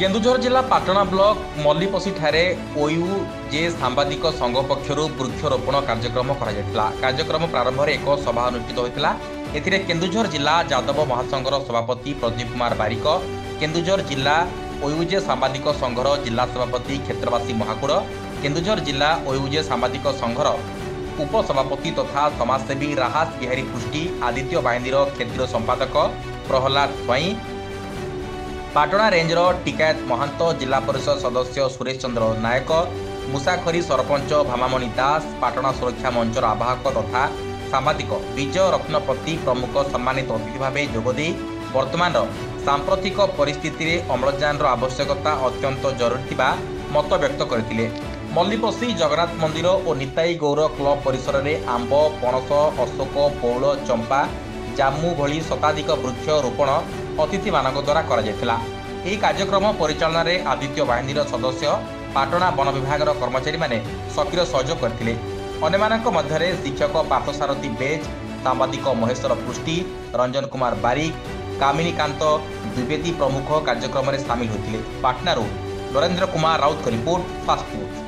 କେନ୍ଦୁଝର ଜିଲ୍ଲା ପାଟଣା ବ୍ଲକ ମଲ୍ଲିପଶିଠାରେ ଓୟୁଜେ ସାମ୍ବାଦିକ ସଂଘ ପକ୍ଷରୁ ବୃକ୍ଷରୋପଣ କାର୍ଯ୍ୟକ୍ରମ କରାଯାଇଥିଲା। କାର୍ଯ୍ୟକ୍ରମ ପ୍ରାରମ୍ଭରେ ଏକ ସଭା ଅନୁଷ୍ଠିତ ହୋଇଥିଲା। ଏଥିରେ କେନ୍ଦୁଝର ଜିଲ୍ଲା ଯାଦବ ମହାସଂଘର ସଭାପତି ପ୍ରଦୀପ କୁମାର ବାରିକ, କେନ୍ଦୁଝର ଜିଲ୍ଲା ଓୟୁଜେ ସାମ୍ବାଦିକ ସଂଘର ଜିଲ୍ଲା ସଭାପତି କ୍ଷେତ୍ରବାସୀ ମହାକୁଡ଼, କେନ୍ଦୁଝର ଜିଲ୍ଲା ଓୟୁଜେ ସାମ୍ବାଦିକ ସଂଘର ଉପସଭାପତି ତଥା ସମାଜସେବୀ ରାହାସ ବିହାରୀ ପୃଷ୍ଟି, ଆଦିତ୍ୟ ବାହିନୀର କ୍ଷେତ୍ରୀୟ ସମ୍ପାଦକ ପ୍ରହ୍ଲାଦ ସ୍ୱାଇଁ, ପାଟଣା ରେଞ୍ଜର ଟିକାୟତ ମହାନ୍ତ, ଜିଲ୍ଲା ପରିଷଦ ସଦସ୍ୟ ସୁରେଶ ଚନ୍ଦ୍ର ନାୟକ, ମୁସାଖରୀ ସରପଞ୍ଚ ଭାମାମଣି ଦାସ, ପାଟଣା ସୁରକ୍ଷା ମଞ୍ଚର ଆବାହକ ତଥା ସାମ୍ବାଦିକ ବିଜୟ ରତ୍ନପତି ପ୍ରମୁଖ ସମ୍ମାନିତ ଅତିଥି ଭାବେ ଯୋଗଦେଇ ବର୍ତ୍ତମାନର ସାମ୍ପ୍ରତିକ ପରିସ୍ଥିତିରେ ଅମ୍ଳଜାନର ଆବଶ୍ୟକତା ଅତ୍ୟନ୍ତ ଜରୁରୀ ଥିବା ମତ ବ୍ୟକ୍ତ କରିଥିଲେ। ମଲ୍ଲିପଶି ଜଗନ୍ନାଥ ମନ୍ଦିର ଓ ନିତାଇ ଗୌର କ୍ଲବ ପରିସରରେ ଆମ୍ବ, ପଣସ, ଅଶୋକ, ପଉଳ, ଚମ୍ପା, ଜାମୁ ଭଳି ଶତାଧିକ ବୃକ୍ଷ ରୋପଣ ଅତିଥିମାନଙ୍କ ଦ୍ୱାରା କରାଯାଇଥିଲା। ଏହି କାର୍ଯ୍ୟକ୍ରମ ପରିଚାଳନାରେ ଆଦିତ୍ୟ ବାହିନୀର ସଦସ୍ୟ, ପାଟଣା ବନ ବିଭାଗର କର୍ମଚାରୀମାନେ ସକ୍ରିୟ ସହଯୋଗ କରିଥିଲେ। ଅନ୍ୟମାନଙ୍କ ମଧ୍ୟରେ ଶିକ୍ଷକ ପାର୍ଥସାରଥୀ ବେଜ, ସାମ୍ବାଦିକ ମହେଶ୍ୱର ପୃଷ୍ଟି, ରଞ୍ଜନ କୁମାର ବାରିକ, କାମିନୀକାନ୍ତ ଦ୍ୱିବେଦୀ ପ୍ରମୁଖ କାର୍ଯ୍ୟକ୍ରମରେ ସାମିଲ ହୋଇଥିଲେ। ପାଟନାରୁ ନରେନ୍ଦ୍ର କୁମାର ରାଉତଙ୍କ ରିପୋର୍ଟ, ଫାଷ୍ଟ ନ୍ୟୁଜ୍।